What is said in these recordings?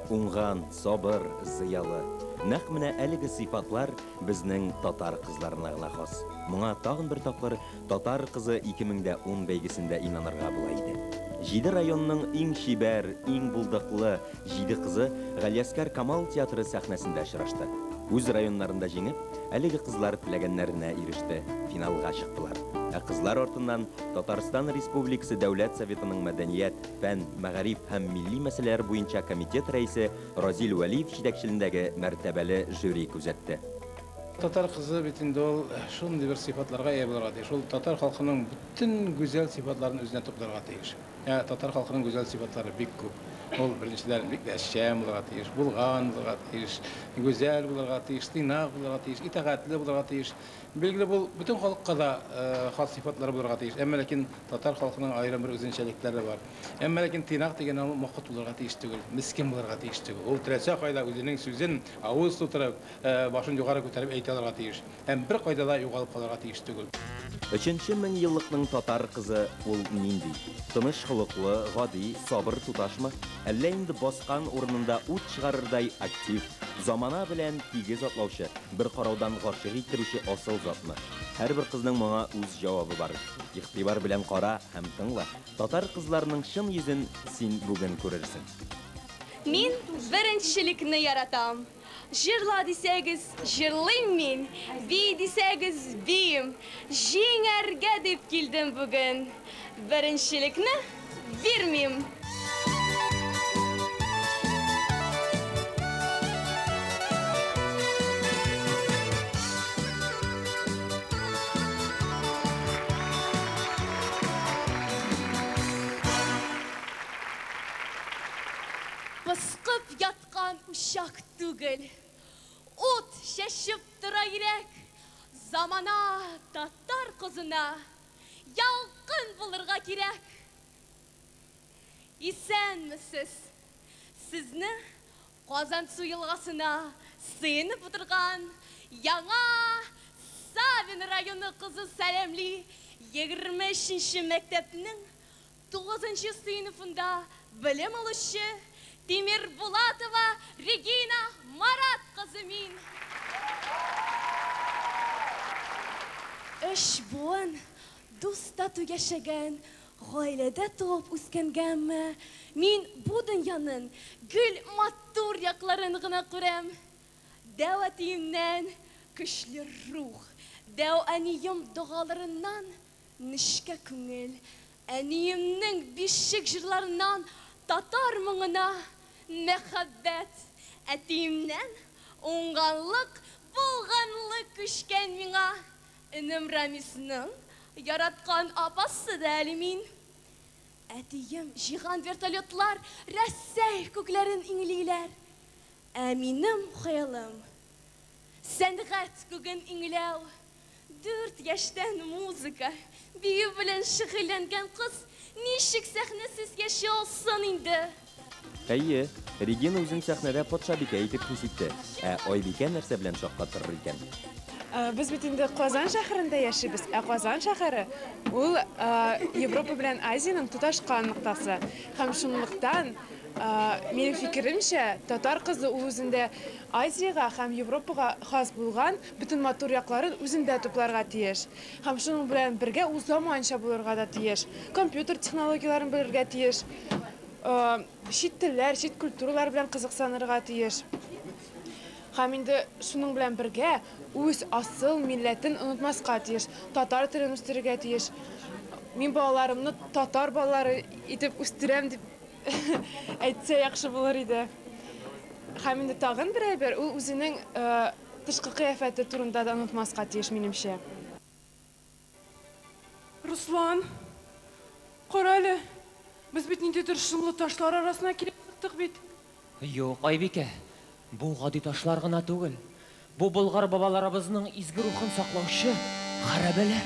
Уңган, сабыр, зыялы. Нәкъ менә әлеге сыйфатлар безнең татар кызларына гына хас. Моңа тагын бер тапкыр Татар кызы 2010 бәйгесендә инанырга була иде. Җиде районның иң чибәр, иң булдыклы җиде кызы Галиәсгар Камал театры сәхнәсендә очрашты. Үз районнарында җиңеп, әлеге кызлар теләгәннәренә иреште, финалга чыктылар. Ә кызлар артыннан Татарстан Республикасы Дәүләт Советының мәдәният, фән, мәгариф һәм милли мәсьәләләр буенча комитет рәисе Разил Вәлиев җитәкчелендәге мәртәбәле жюри күзәтте. Татар кызы бит инде ул шундый бер сыйфатларга ия булырга тиеш. Ул татар халкының бөтен гүзәл сыйфатларын үзенә тупларга тиеш. Ә татар халкының гүзәл сыйфатлары бик күп. Ул, беренчедән, бик тә эшчән булырга тиеш, булган булырга тиеш, гүзәл булырга тиеш, тыйнак булырга тиеш, итагатьле булырга тиеш. Билгеле, бу бөтен халыкка да хас сыйфатлар булырга тиеш. Әмма ләкин татар халкының аерым бер үзенчәлекләре бар. Әмма ләкин тыйнак дигән ул мокыт булырга тиеш түгел, мескен булырга тиеш түгел. Ул теләсә кайда үзенең сүзен авыз тутырып, Башын югары күтәреп әйтә алырга тиеш һәм беркайда да югалып калырга тиеш түгел. Өченче меңьеллыкның татар кызы ул нинди? Тыныч холыклы, гади, сабыр туташмы? Әллә инде баскан урынында ут чыгарырдай актив, замана белән тигез атлаучы, бер караудан гашыйк иттерүче асыл затмы? Һәрбер кызның моңа үз җавабы бар. Игътибар белән кара һәм тыңла, татар кызларының чын йөзен син бүген күрерсең. Мин беренчелекне яратам. Җырла дисәгез, җырлыйм мин, бии дисәгез, биим. Җиңәргә дип килдем бүген. Беренчелекне бирмим. Пыскып яткан учак түгел. Ут чәчеп тора йөрәк. Замана татар кызына ялкын булырга кирәк. Исәнмесез! Сезне Казансу елгасына сыенып утырган Яңа Савин районы кызы сәламли. 23 нче мәктәпнең Тугызынчы сыйныфында белем алучы Тимербулатова Регина Марат кызы мин. Өч буын дус-тату яшәгән гаиләдә туып үскәнгәме, мин бу дөньяның гел матур якларын гына күрәм. Дәү әтиемнән көчле рух, дәү әнием догаларыннан Нечкә күңел, әниемнең бишек җырларыннан татар моңына мәхәббәт, әтиемнән уңганлык, булганлык күчкән миңа. Энем Рамисның яраткан апасы да әле мин. Әтием җыйган вертолетлар Рәсәй күкләрен иңлиләр. Ә минем хыялым, сәнгать күген иңләү. Дүрт яшьтән музыка, бию белән шөгыльләнгән кыз ничек сәхнәсез яши алсын инде? Әйе, Регина үзен сәхнәдә патшабикә итеп хис итте. Ә Айбикә нәрсә белән шаккатырыр икән? Без бит инде Казан шәһәрендә яшибез, ә Казан шәһәре ул Европа белән Азиянең тоташкан ноктасы. Һәм шунлыктан, минем фикеремчә, татар кызы ул үзендә Азиягә һәм Европага хас булган бөтен матур якларын үзендә тупларга тиеш. Һәм шуның белән бергә ул заманча булырга да тиеш. Компьютер технологияләрен белергә тиеш. Чит телләр, чит культуралар белән кызыксынырга тиеш. Һәм инде шуның белән бергә үз асыл милләтен онытмаска тиеш. Татар телен үстерергә тиеш. Мин балаларымны татар балалары итеп үстерәм дип әйтсә яхшы булыр иде. Һәм инде тагын бер әйбер, ул үзенең тышкы кыяфәте турында да онытмаска тиеш, минемчә. Руслан, кара әле, без бит ниндидер шомлы ташлар арасына килеп чыктык бит. Юк, Айбикә, бу гади ташлар гына түгел. Бу болгар бабаларыбызның изге рухын саклаучы хәрабәләр.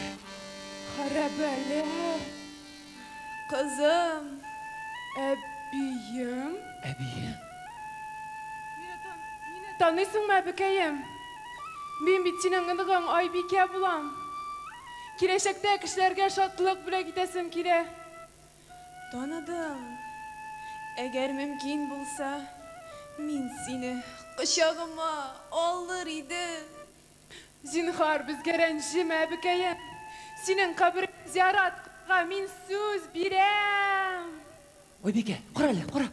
Хәрабәләр? Кызым! Әбием? Әбием? Мине таныйсыңмы, әбекәем? Мин бит синең оныгың Айбикә булам. Киләчәктә кешеләргә шатлык бүләк итәсем килә. Таныдым. Әгәр мөмкин булса, Мин сине кочагыма алыр идем. Зинһар, безгә рәнҗемә, әбекәем. Синең кабереңне зиярат кылырга мин сүз бирәм. Айбикә, кара әле, кара.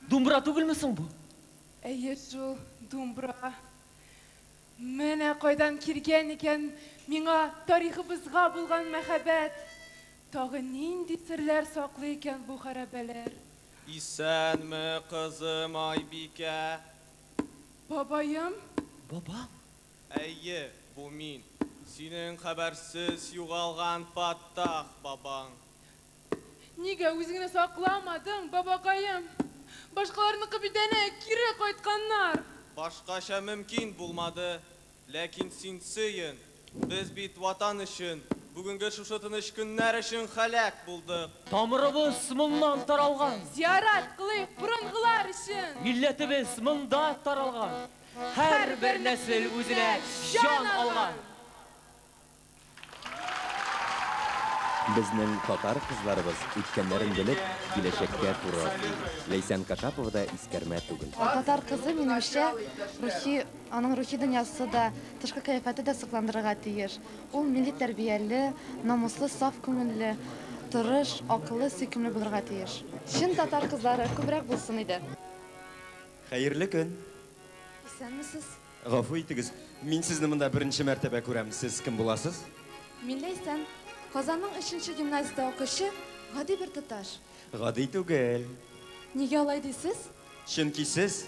Думбра түгелме соң бу? Әйе шул, думбра. Менә кайдан килгән икән миңа тарихыбызга булган мәхәббәт. Тагы нинди серләр саклый икән бу хәрабәләр? Исәнме, кызым Айбикә. Бабаем? Бабам? Әйе, бу мин. Синең хәбәрсез югалган Фаттах бабаң. Нигә үзеңне сакламадың, бабакаем? Башкаларныкы бит әнә кире кайтканнар. Башкача мөмкин булмады. Ләкин син сөен. Без бит Ватан өчен, бүгенге шушы тыныч көннәр өчен һәлак булдык. Тамырыбыз моннан таралган. Зиярат кылыйк борынгылар өчен. Милләтебез монда таралган. Һәрбер нәсел үзенә җан алган. Безнең татар кызларыбыз үткәннәрен белеп, киләчәккә туры атлый. Ләйсән Кашапова да искәрмә түгел. Татар кызы, минемчә, рухи, аның рухи дөньясы да, тышкы кыяфәте дә сокландырырга тиеш. Ул милли тәрбияле, намуслы, саф күңелле, тырыш, акыллы, сөйкемле булырга тиеш. Чын татар кызлары күбрәк булсын иде. Хәерле көн. Исәнмесез. Гафу итегез, мин сезне монда беренче мәртәбә күрәм. Сез кем буласыз? Мин Ләйсән. Казанның өченче гимназиядә укучы гади бер туташ. Гади түгел. Нигә алай дисез? Чөнки сез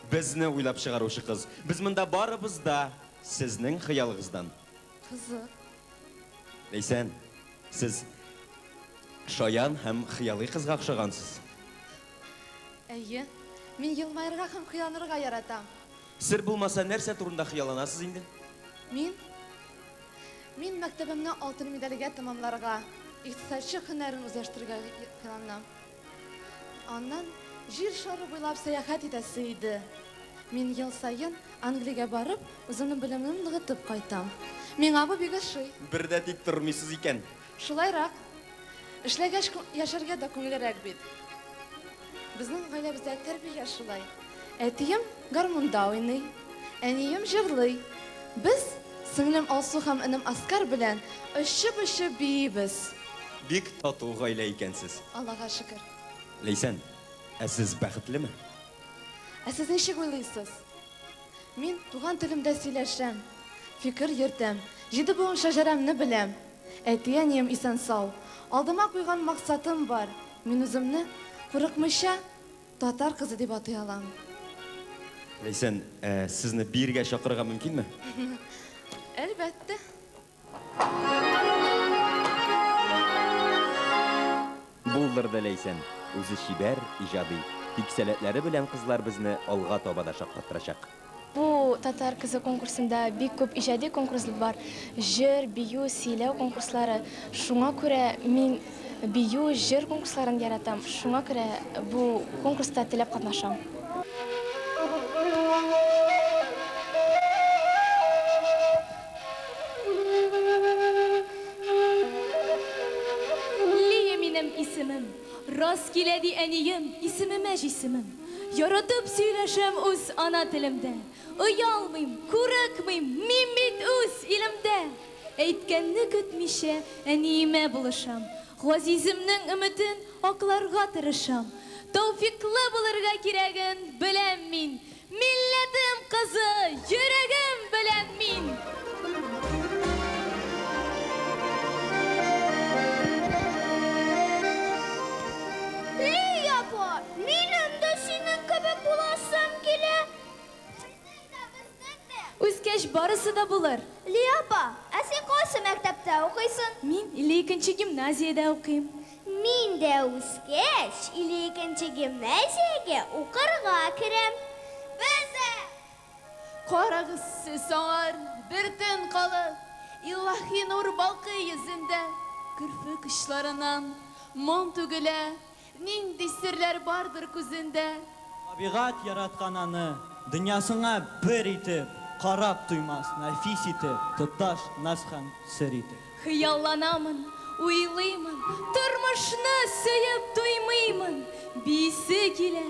безне уйлап чыгаручы кыз. Без монда барыбыз да сезнең хыялыгыздан. Кызык. Ләйсән, сез шаян һәм хыялый кызга охшагансыз. Әйе, мин елмаерга һәм хыялланырга яратам. Сер булмаса, нәрсә турында хыялланасыз инде? Мин? Мин мәктәбемне алтын медальгә тәмамларга, икътисадчы һөнәрен үзләштерергә хыялланам. Аннан җир шары буйлап сәяхәт итәсе иде. Мин ел саен Англиягә барып, үземнең белемемне ныгытып кайтам. Миңа бу бик ошый. Бер дә тик тормыйсыз икән. Шулайрак. Эшләгәч яшәргә дә күңеллерәк бит. Безнең гаиләбездә тәрбия шулай. Әтием гармунда уйный, әнием җырлый. Без сеңлем Алсу һәм энем Аскар белән очып-очып биибез. Бик тату гаилә икәнсез. Аллага шөкер. Ләйсән, ә сез бәхетлеме? Ә сез ничек уйлыйсыз? Мин туган телемдә сөйләшәм, фикер йөртәм, җиде буын шәҗәрәмне беләм. Әти-әнием исән-сау. Алдыма куйган максатым бар. Мин үземне курыкмыйча татар кызы дип атый алам. Ләйсән, ә сезне биергә чакырырга мөмкинме? Әлбәттә. Булдырды Ләйсән. Үзе чибәр, иҗади. Тик сәләтләре белән кызлар безне алга таба да шаккатырачак. Бу татар кызы конкурсында бик күп иҗади конкурслар бар. Җыр, бию, сөйләү конкурслары. Шуңа күрә мин бию, җыр конкурсларын яратам. Шуңа күрә бу конкурста теләп катнашам. Лия минем исемем. Рас килә ди әнием, исемемә җисемем. Яратып сөйләшәм үз ана телемдә. Оялмыйм, курыкмыйм, мин бит үз илемдә. Әйткәнне көтмичә әниемә булышам. Газиземнең өметен акларга тырышам. Тәүфиклы булырга кирәген беләм мин. Милләтем кызы, йөрәгем белән мин. Лия апа, минем дә синең кебек буласым килә. Үскәч барысы да булыр. Лия апа, ә син кайсы мәктәптә укыйсың? Мин 52 гимназиядә укыйм. Мин дә үскәч 52 гимназиягә укырга керәм. Без дә! Карагыз сез аңар, бер төн калып, илаһи нур балкый йөзендә. Керфек очларыннан моң түгелә, нинди серләр бардыр күзендә. Табигать яраткан аны, дөньясыңа бер итеп, карап туймас, нәфис итеп, тоташ наз һәм сер итеп. Хыялланамын, Уйлыймын, тормышны сөеп туймыймын. Биисе килә,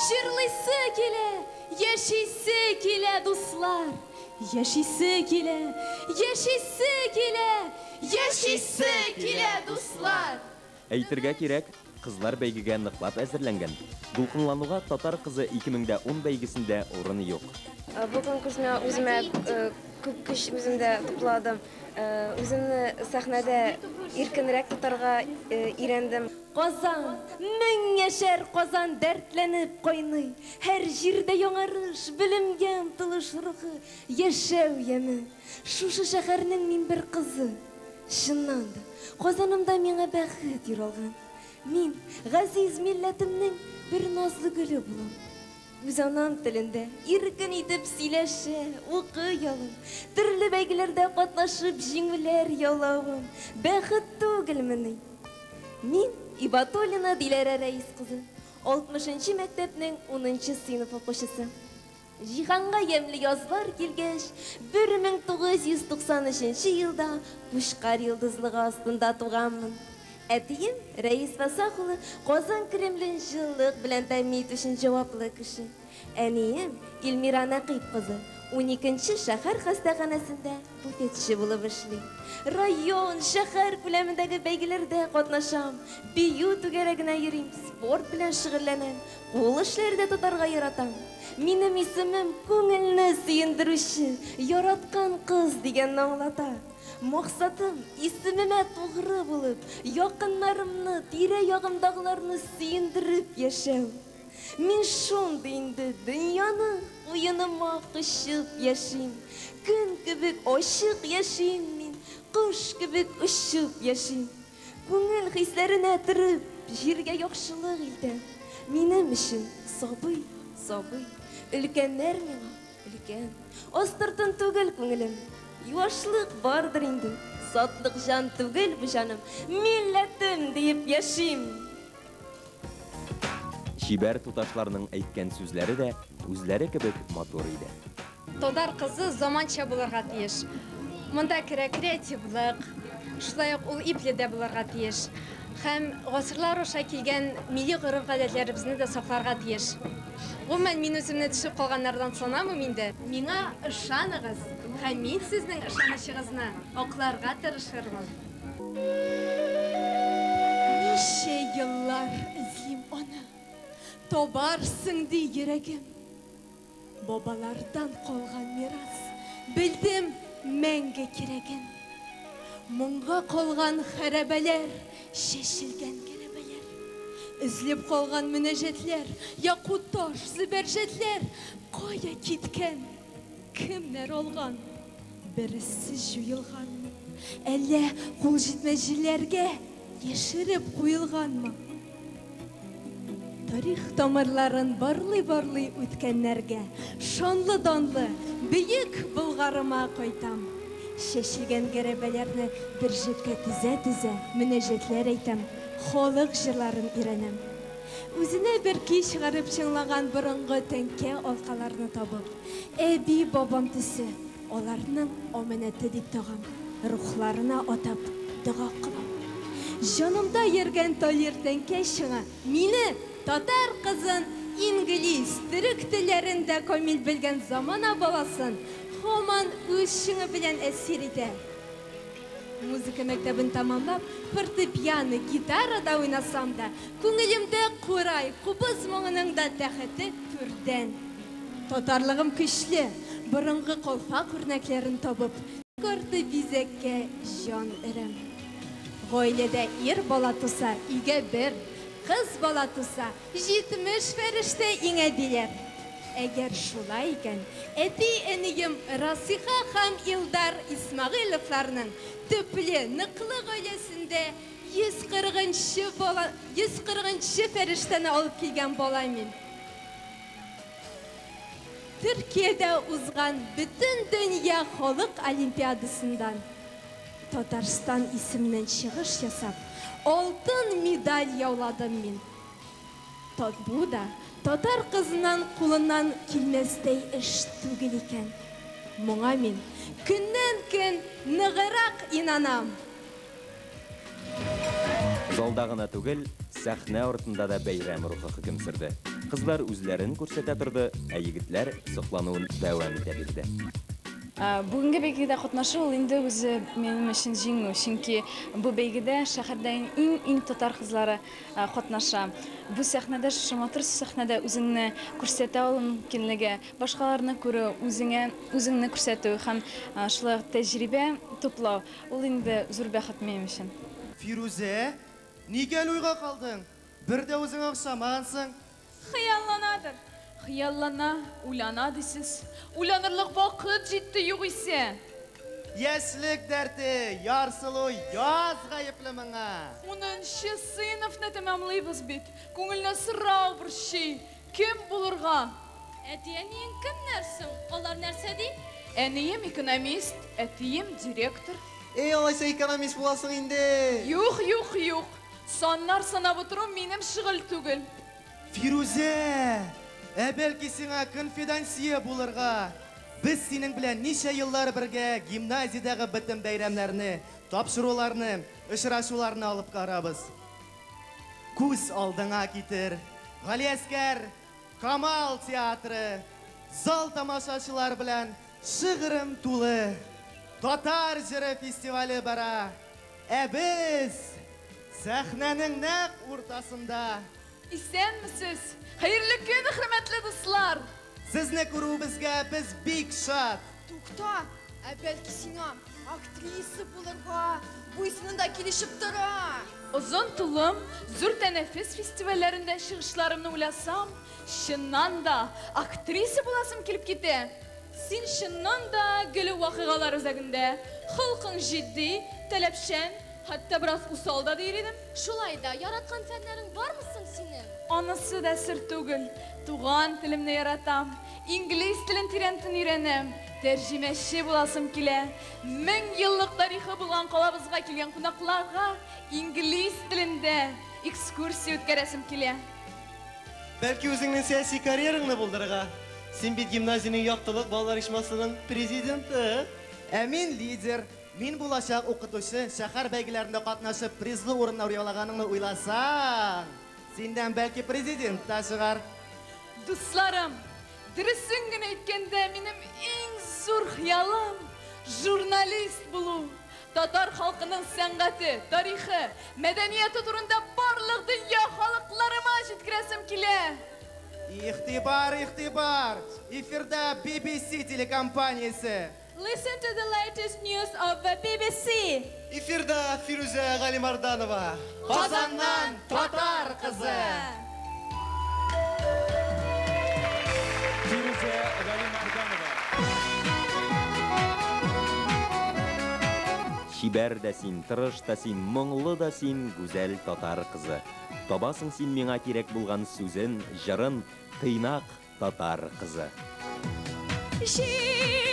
җырлыйсы килә, яшисе килә, дуслар. Яшисе килә, яшисе килә, яшисе килә, дуслар. Әйтергә кирәк, кызлар бәйгегә ныклап әзерләнгән. Дулкынлануга Татар кызы 2010 бәйгесендә урын юк. Бу конкурс миңа үземә күп көч үземдә тупладым. Үземне сәхнәдә иркенрәк тотарга өйрәндем. Казан, 1000 яшәр Казан дәртләнеп кайный. Һәр җирдә яңарыш, белемгә омтылыш рухы, яшәү яме. Шушы шәһәрнең мин бер кызы. Чыннан да, Казанымда миңа бәхет юралган. Мин газиз милләтемнең бер назлы гөле булам. Үз анам телендә иркен итеп сөйләшә, укый алам. Төрле бәйгеләрдә катнашып җиңүләр яулавым бәхет түгелмени? Мин Ибатуллина Диләрә Рәис кызы, 60-нчы мәктәпнең 10-нчы сыйныф укучысы. Җиһанга ямьле язлар килгәч, 1993 елда Кучкар йолдызлыгы астында туганмын. Әтием Рәис Фәсах улы Казан Кремлен җылылык белән тәэмин итү өчен җаваплы кеше. Әнием Илмира Нәкыйп кызы 12-нче шәһәр хастаханәсендә буфетчы булып эшли. Район, шәһәр күләмендәге бәйгеләрдә катнашам, бию түгәрәгенә йөрим, спорт белән шөгыльләнәм, кул эшләре дә тотарга яратам. Минем исемем күңелне сөендерүче, яраткан кыз дигәнне аңлата. Максатым исемемә тугры булып, якыннарымны, тирә-ягымдагыларны сөендереп яшәү. Мин шундый инде дөньяны куеныма кочып яшим. Көн кебек ачык яшим мин, кош кебек очып яшим. Күңел хисләренә төреп, җиргә яхшылык илтәм. Минем өчен сабый, сабый, өлкәннәр миңа өлкән. Астыртын түгел күңелем, юашлык бардыр инде. Сатлык җан түгел бу җаным, милләтем диеп яшим. Чибәр туташларның әйткән сүзләре дә үзләре кебек матур иде. Татар кызы заманча булырга тиеш. Монда керә креативлык, шулай ук ул ипле дә булырга тиеш. Һәм гасырлар аша килгән милли гореф-гадәтләребезне дә сакларга тиеш. Гомумән, мин үземне төшеп калганнардан санамыйм инде. Миңа ышаныгыз, һәм мин сезнең ышанычыгызны акларга тырышырмын. Ничә еллар эзлим аны, табарсың ди йөрәгем. Бабалардан калган мирас, белдем мәңге кирәген. Моңга калган хәрабәләр, чәчелгән гәрәбәләр. Өзелеп калган мөнәҗәтләр, якут таш, зөбәрҗәтләр кая киткән? Кемнәр алган? Берсе җуелганмы? Әллә кул җитмәс җирләргә яшереп куелганмы? Тарих тамырларын барлый-барлый үткәннәргә, шанлы-данлы, бөек Болгарыма кайтам. Чәчелгән гәрәбәләрне бер җепкә тезә-тезә мөнәҗәтләр әйтәм, халык җырларын өйрәнәм. Үзенә бер көй чыгарып чыңлаган борынгы тәңкә алкаларны табып, әби-бабам төсе, аларның аманәте дип тагам, рухларына атап дога кылам. Җанымда йөргән талир тәңкә чыңы мине, татар кызын, инглиз, төрек телләрен дә камил белгән замана баласын һаман үз чыңы белән әсир итә. Музыка мәктәбен тамамлап, фортепиано, гитарада уйнасам да, күңелемдә курай, кубыз моңының да тәхете түрдән. Татарлыгым көчле, борынгы калфак үрнәкләрен табып, карты бизәккә җан өрәм. Гаиләдә ир бала туса, өйгә бер, кыз бала туса, 70 фәрештә иңә диләр. Әгәр шулай икән, әти-әнием Расиха һәм Илдар Исмәгыйлевларның төпле, ныклы гаиләсендә 140-нчы бала, 140-нчы фәрештәне алып килгән бала мин. Төркиядә узган бөтен дөнья халык олимпиадасыннан Татарстан исеменнән чыгыш ясап, алтын медаль яуладым мин. Бу да татар кызыннан кулыннан килмәстәй эш түгел икән. Моңа мин көннән-көн ныграк инанам. Залда гына түгел, сәхнә артында да бәйрәм рухы хөкем сөрде. Кызлар үзләрен күрсәтә торды, ә егетләр соклануын дәвам итә бирде. Бүгенге бәйгедә катнашу ул инде үзе минем өчен җиңү, чөнки бу бәйгедә шәһәрдәге иң-иң татар кызлары катнаша. Бу сәхнәдә, шушы матур сәхнәдә үзеңне күрсәтә алу мөмкинлеге, башкаларны күрү, үзеңә үзеңне күрсәтү һәм шулай ук тәҗрибә туплау, ул инде зур бәхет минем өчен. Фирүзә, нигә әле уйга калдың? Бер дә үзеңә охшамагансың. Хыялланадыр. Хыяллана, уйлана дисез. Уйланырлык вакыт җитте югыйсә. Яшьлек дәрте, ярсылу яз гаепле моңа. Унынчы сыйныфны тәмамлыйбыз бит. Күңелне сорау борчый, кем булырга? Әти-әниең кемнәр соң? Алар нәрсә ди? Әнием экономист, әтием директор. Эй, алайса экономист буласың инде. Юк, юк, юк. Саннар санап утыру минем шөгыль түгел. Фирүзә, ә бәлки сиңа конфидансье булырга? Без синең белән ничә еллар бергә гимназиядәге бөтен бәйрәмнәрне, тапшыруларны, очрашуларны алып карабыз. Күз алдыңа китер, Галиәскәр Камал театры, зал тамашачылар белән шыгрым тулы. Татар җыры фестивале бара. Ә без сәхнәнең нәкъ уртасында. Исәнмесез! Хәерле көн, хөрмәтле дуслар! Сезне күрүебезгә без бик шат! Тукта, ә бәлки сиңа актриса булырга? Буй-сының да килешеп тора! Озын толым, зур тәнәфес фестивальләрендә чыгышларымны уйласам, чыннан да, актриса буласым килеп китә. Син чыннан да гел вакыйгалар үзәгендә. Холкың җитди, таләпчән, хәтта бераз усал да диер идем. Шулай да, яраткан фәннәрең бармы соң синең? Анысы да сер түгел. Туган телемне яратам. Инглиз телен тирәнтен өйрәнәм. Тәрҗемәче буласым килә. 1000 еллык тарихы булган калабызга килгән кунакларга инглиз телендә экскурсия үткәрәсем килә. Бәлки үзеңнең сәяси карьераңны булдырырга? Син бит гимназиянең яктылык балалар оешмасының президенты. Ә мин лидер. Мин булачак укытучы, шәһәр бәйгеләрендә катнашып призлы урыннар яулаганыңны уйласаң, синнән бәлки президент та чыгар. Дусларым, дөресен генә әйткәндә, минем иң зур хыялым журналист булу. Татар халкының сәнгате, тарихы, мәдәнияте турында барлык дөнья халыкларыма җиткерәсем килә. Игътибар, игътибар! Эфирда BBC телекомпаниясе. Listen to the latest news of the BBC. Эфирда Фирүзә Галимарданова. Казаннан татар кызы. Фирүзә Галимарданова. Чибәр дә син, тырыш та син, моңлы да син, гүзәл татар кызы. Табасың син миңа кирәк булган сүзен, җырын, тыйнак татар кызы. Җил